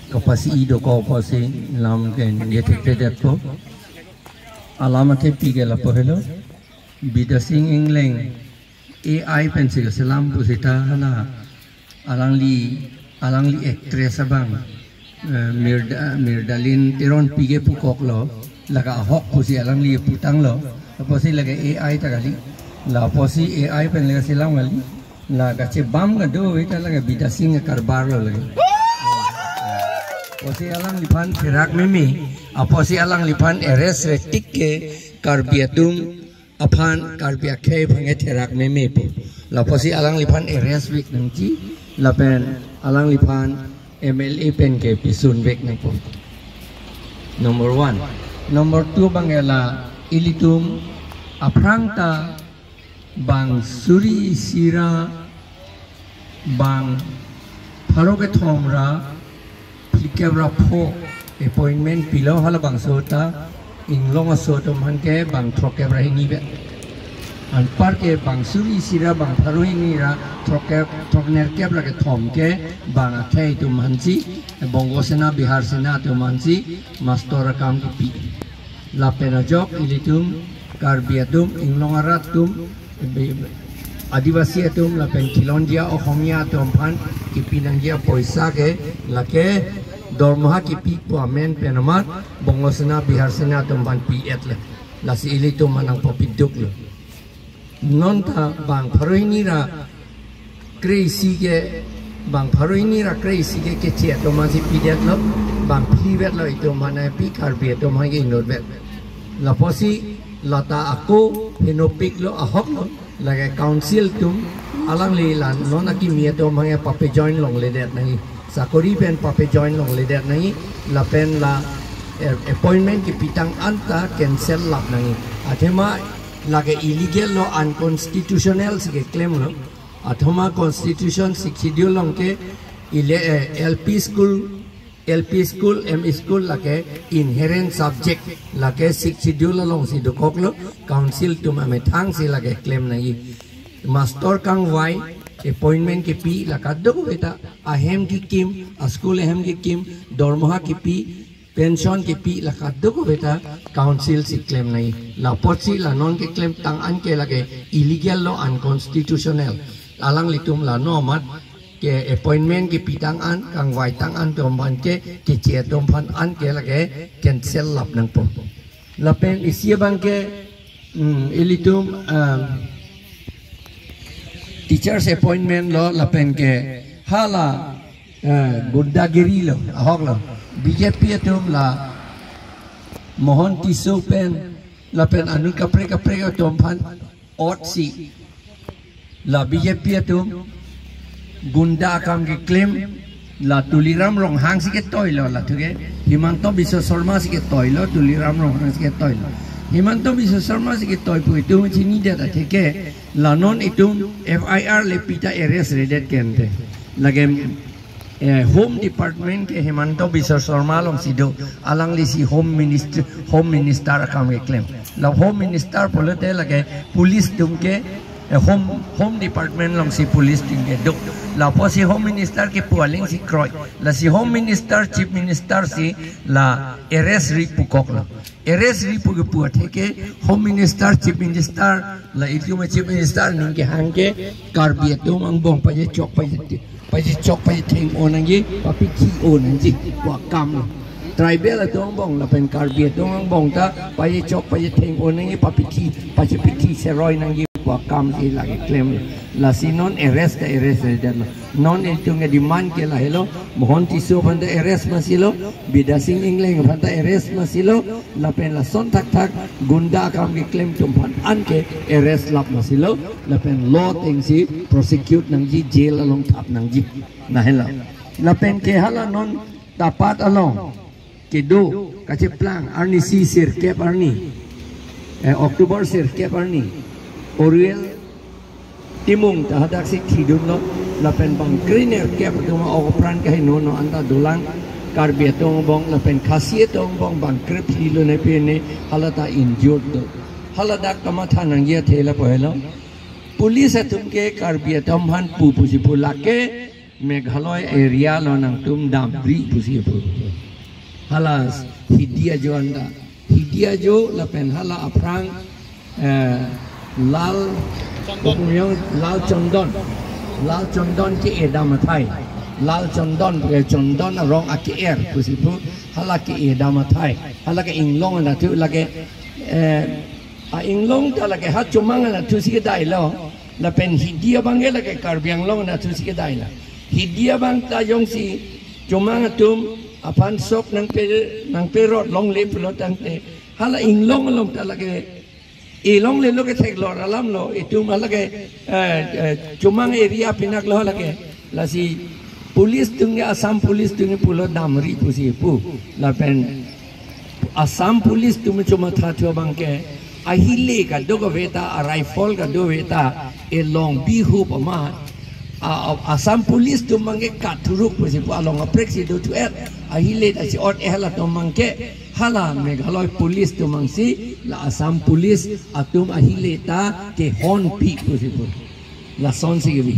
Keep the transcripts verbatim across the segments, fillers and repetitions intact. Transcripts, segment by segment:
kapasi ido ko apotsi lam ke ningje thekthedetpo. Alam athe pi ke lapu helo. Bidya Sing Engleng A I pensi kaselam pusita hala alangli, alangli actress abang, eh, Mirda, Mirdalin Teronpi ke pukoklo, lake ahok pusi alangli putanglo, apotsi lake A I ta kali, la apotsi A I pen lake selam kali, la kachebam kadokave ta lake Bidya Sing karbar lo lake. Apotsi alangliphan therak meme, apotsi alangliphan arrest retik ke Karbi atum aphan Karbi akhei aphan ke therak memepo. La apotsi alangliphan arrest vek nangji, lapen alangliphan M L A pen ke pisun vek nangpo. Number one. Number two abang ke la ilitum aphrang ta bang suri isi ra bang pharo kethom ra phlikep ra pho appointment pilo halabangso ta Inglong aso atum aphan ke bang throkkep ra hini vet. Anpar ke bang suri isi ra bang pharo hini ra throkkep throknerkep ra kethom ke bang akhei atum aphansi, Bongo Sena, Bihar Sena atum aphansi mastor akam kipi. Lapen ajok ilitum Karbi atum, Inglong arat atum, Adivasi atum lapen Khilonjia Oxomiya atum aphan kipi nangji apoisa ke lake dormoha kipi pu amen pen amat Bongo Sena, Bihar Sena atum aphan pi-et le. Lasi ilitum manang papiduk lo. Non ta bang pharo hini ra kre-isi ke, bang pharo hini ra kre-isi ke keche atum aphansi pidetlo, bang phli vetlo itum aphan pi, Karbi atum aphan ke inut vet. La apotsi lata ako henopik lo, ahok lo, lake council atum alangli la non akimi atum aphan ke pape-join longledet nangji, sakori pen pape-join longledet nangji, lapen la, eh, appointment kipitang an ta cancel lap nangji. Athema lake illegal lo, unconstitutional si keklemlo. Athema constitution Sixth Schedule along ke ile, eh, L P school, L P school, M E school lake inherent subject, lake Sixth Schedule alongsi dokoklo, council atum amethangsi lake klem nangji. Mastor kangvai, appointment kipi, la kadokave ta ahem kikim, aschool ahem kikim, dormoha kipi, pension kipi, la kadokave ta council si klem nangji. La apotsi la non keklemtang an ke lake illegal lo, unconstitutional. Alanglitum la non amat ke appointment kipitang an, kangvaitang an atum aphan ke, keche atum aphan an ke lake cancel lap nangpo. Lapen isi abang ke, hmm, ilitum, um, teachers appointment lo, lapen ke hala, eh, gundagiri lo, ahok lo. B J P atum la Mohon Tisso pen, lapen anut kaprek kaprek atum aphan otsi la B J P atum gunda akam keklem, la Tuliram Ronghang si ketoilo, la thuke Himanta Biswa Sarma si ketoilo, Tuliram Ronghang si ketoilo. Himanta Biswa Sarma si ketoi pu itum chinidet atheke, la non itum F I R le pita arrest redet kente. Lake, eh, Home Department ke Himanta Biswa Sarma alongsi do, alanglisi Home Minister, Home Minister akam keklem. La Home Minister pulote lake police atum ke, eh, Home, Home Department alongsi police atum ke do. La apotsi Home Minister kepu aling si kroi. Lasi Home Minister, Chief Minister si la arrest ri pukoklo. Arrest ri pu kepu atheke Home Minister, Chief Minister, la itum Chief Minister aning kehang ke Karbi atum angbong pajechok paje, pajechok pajetheng-o nangji, papithi-o nangji pu akam lo. Tribal atum angbong lapen Karbi atum angbong ta pajechok pajetheng-o nangji, papithi, pachepithi seroi nangji pu akam si lake klem lo. Lasi non arrest ta arrest redet lo. Non itum ke demand ke lahelo, Mohon Tisso aphan ta arrest masilo, Bidya Sing Engleng aphan ta arrest masilo, lapen lason thakthak gunda akam keklem atum aphan an ke arrest lap masilo, lapen law atengsi prosecute nangji, jail along thap nangji. Lahelo. Lapen ke hala non Tapat along kedo kacheplang arnisi sirkep arni, eh, October sirkep arni, Oriel Timung ta hadaksi thidunlo, lapen bang krenerkep atum ok apran kaheno no anta dolang, Karbi atum angbong lapen Khasi atum angbong bang krephli lo ne pine, hala ta injured do. Hala dak kamatha nangji athe lapu helo. Police atum ke Karbi atum aphan pu pusi pu lake Meghalaya area lo nangtum damri pusi pu. Hala Hidi ajo anta. Hidi ajo lapen hala aphrang, eh, Lal Chondon. Lal Chondon. Lal Chondon ke-e dam athai. Lal Chondon, eh, Chondon arong ake-er pusi pu. Hala ke-e dam athai. Hala ke inglong anta thu lake, eh, a inglong ta lake ha Chomang anta thusi kedai lo. Lapen Hidi abang ke lake Karbi Anglong anta thusi kedai lo. Hidi abang ta jongsi Chomang atum aphan sok nangpe, nangperot longle pulo tangte, hala inglong along ta lake, e longlelo ke theklong alam lo, itum hala ke, eh, eh, Chomang area pinak lo hala ke. Lasi police atum ke, Assam police atum ke pulo damri pusi pu. Lapen Assam police atum chomatha thu abang ke, ahile kadokave ta, a rifle kadokave ta, e long bihup amat, a, a, Assam police atum abang ke kathuruk pusi pu, along apreksi do thu-et, ahile ta si ot-e halatum abang ke, hala Meghalaya police atum abang si, la Assam police atum ahile ta kehonpi pusi pu. Lasonsi kebi.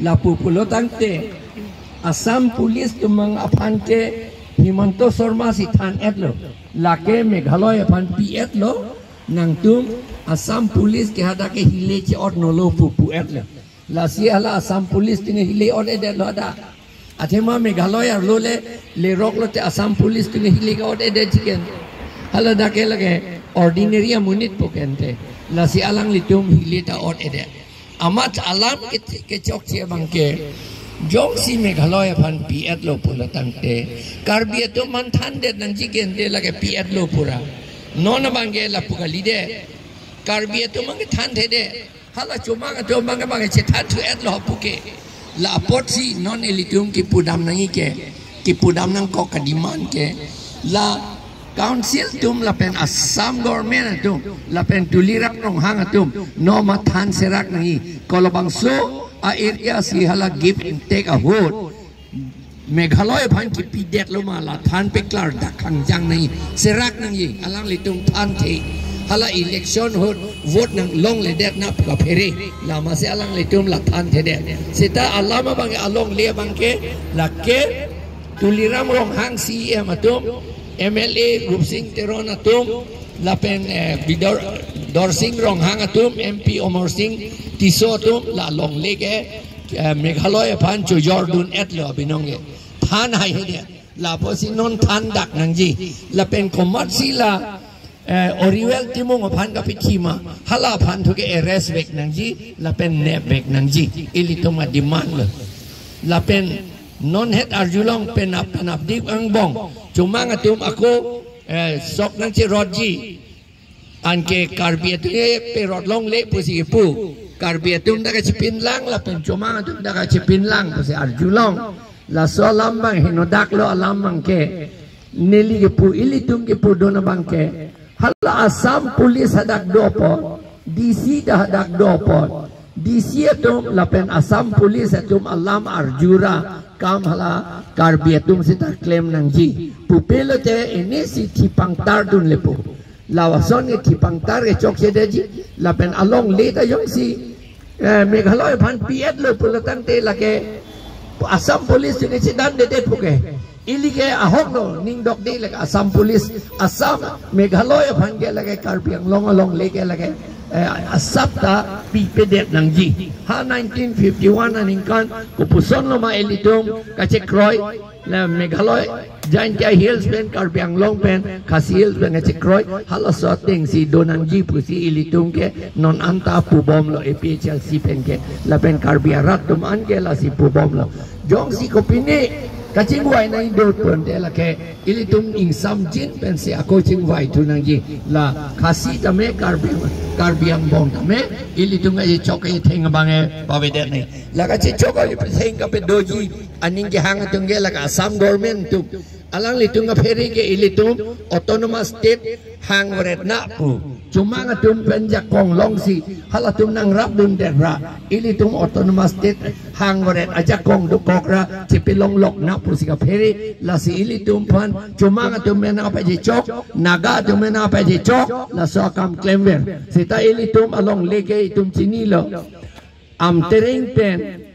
Lapu pulo tangte, Assam police atum abang aphan ke Himanta Sarma si than-et lo. Lake Meghalaya aphan pi-et lo. Nangtum Assam police ke hadak ke hile che-ot nolo pu pu-et lo. Lasi hala Assam police atum ke hile ot-edet lo hadak. Athema Meghalaya arlo le, lerok lote Assam police atum ke hile ke ot-edet chiken. Hala dak ke lake ordinary amonit pu kente. Lasi alanglitum hile ta ot-edet. Amat alam ke, kechokche abang ke, jongsi Meghalaya aphan pi-et lo pulo tangte, Karbi atum aphan thandet nangji kente, lake pi-et lo pura. Non abang ke lapu kalidet. Karbi atum abang ke thanthedet. Hala Chomang atum abang ke abang ke chethan thu-et lo hapu ke. La apotsi non ilitum kipudam nangji ke, kipudam nangkok ka-demand ke, la council atum lapen Assam government atum lapen Tuliram Ronghang atum non ma than serak nangji. Kolobangso a-area si hala give and take ahut Meghalaya aphan kipidet lo ma, la than peklardak kangjang nangji, serak nangji, alanglitum thanthe. Hala election ahut vote nang longledet nangji pu kaphere. Lama si alanglitum la thanthedet. Seta alam abang ke, alongle abang ke, lake Tuliram Ronghang C E M atum, M L A Rupsing Teron atum, lapen, eh, Bidor, Dorsing Ronghang atum, M P Amarsing Tisso atum, la longle ke, eh, Meghalaya aphan chojordun-et lo abinong ke. Than haihedet. Lapusi non thandak nangji. Lapen komatsi la, eh, Oriwel Timung aphan kapithi ma, hala aphan thu ke arrest vek nangji, lapen nep vek nangji. Ilitum a-demand lo. Lapen non het arjulong penap penapdik angbong Chomang atum ako, eh, sok nangcherotji. Anke Karbi atum ke perot longle pusi kepu. Karbi atum ta kachepinlang lapen Chomang atum ta kachepinlang pusi arjulong. Laso alam abang henodak lo alam abang ke. Neli kepu, ilitum kepudun abang ke, hala Assam police hadak do apot, D C ta hadak do apot, D C atum lapen Assam police atum alam arjura, kam hala Karbi atum seta klem nangji. Pupe lote ini si thipangtardun lepo. Lapuson ke thipangtar ke chokchedetji, lapen alongle ta jongsi, eh, Meghalaya aphan pi-et lo pulo tangte lake Assam police atum ke chedandedet pu ke. Ili ke ahok lo, ning dokde lake Assam police, Assam, Meghalaya aphan ke lake Karbi Anglong alongle ke lake, eh, asap ta pipedet nangji. Ha nineteen fifty-one aningkan kopuson lo ma ilitum kachekroi, la Meghalaya, Jaintia Hills pen, Karbi Anglong pen, Khasi Hills pen kachekroi, halaso atengsi do nangji pusi ilitum ke non anta pubom lo A P H L C pen ke, lapen Karbi arat atum an ke lasi pubom lo. Jongsi kopine kachingvai nangji do pon te lake ilitum ingsamjin pensi ako chingvai thu nangji. La Khasi tame, Karbi, Karbi angbong tame, ilitum kachechok ketheng abang ke pavedet nangji. La kachechok ketheng kapedoji aning kehang atum ke lake Assam government atum. Alanglitum kaphere ke ilitum autonomous state hangvaret nang pu. Chomang atum pen ajakong longsi halatum nangrapdundet ra, ilitum autonomous state hangvaret ajakong dokok ra chepelonglok nang pusi kaphere. Lasi ilitum aphan Chomang atum pen nangpachechok, Naga atum pen nangpachechok, laso akam klemver. Seta ilitum alongle ke itum chinilo. Amtereng pen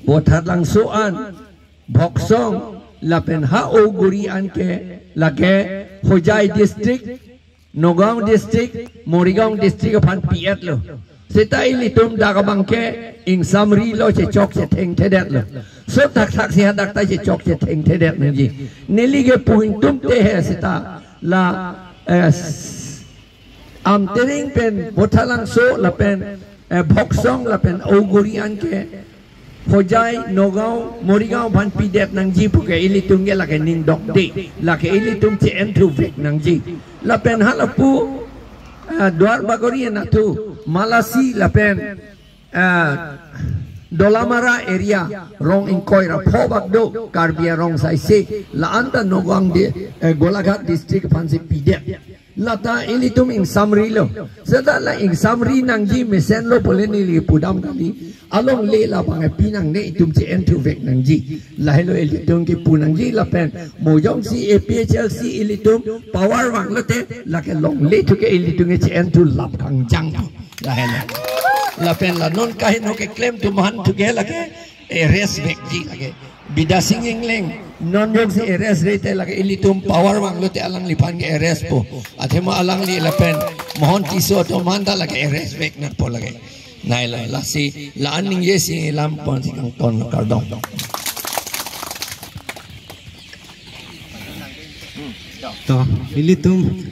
Botharlangso an, Bhoksong lapen ha Auguri an ke lake Hojai district, Nagaon district, Morigaon district aphan pi-etlo. Seta ilitum dak abang ke ingsamrilo, chechok chethengthedetlo. So thakthak si hadak ta chechok chethengthedet nangji. Neli ke pu ingtum te he seta la, eh, s- Amtereng pen Botharlangso lapen, eh, Bhoksong lapen Auguri an ke Hojai, Nagaon, Morigaon aphan pidet nangji pu ke ilitum ke lake ning dokde, lake ilitum che-en thuvek nangji. Lapen halapu, eh, Duarbagori anatthu, Malasi lapen, eh, Dolamara area, rong ingkoi ra pho bak do, Karbi arong saise, la-an ta Nagaon de, eh, Golaghat district aphan si pidet. Lata ilitum ingsamrilo. Seta la ingsamri nangji mesenlo pule neli pudam kali. Alongle labang pi nangne, itum che-en thuvek nangji. Lahelo ilitum kipu nangji lapen mo jongsi A P H L C ilitum power vanglote lake longle thu ke ilitum ke che-en thu lap kangjang. Lahelo. Lapen la non kaheno keklem atum aphan thu ke lake arrest vekji lake. Bidya Sing Engleng non jongsi arrest rete lake ilitum power vanglote alangliphan ke arrest po. Athema alangli lapen Mohon Tisso atum aphan ta lake arrest vek nangpo lake. Lahelo, lasi la-an ningjesi lam pon si kangton, kardom. To, ilitum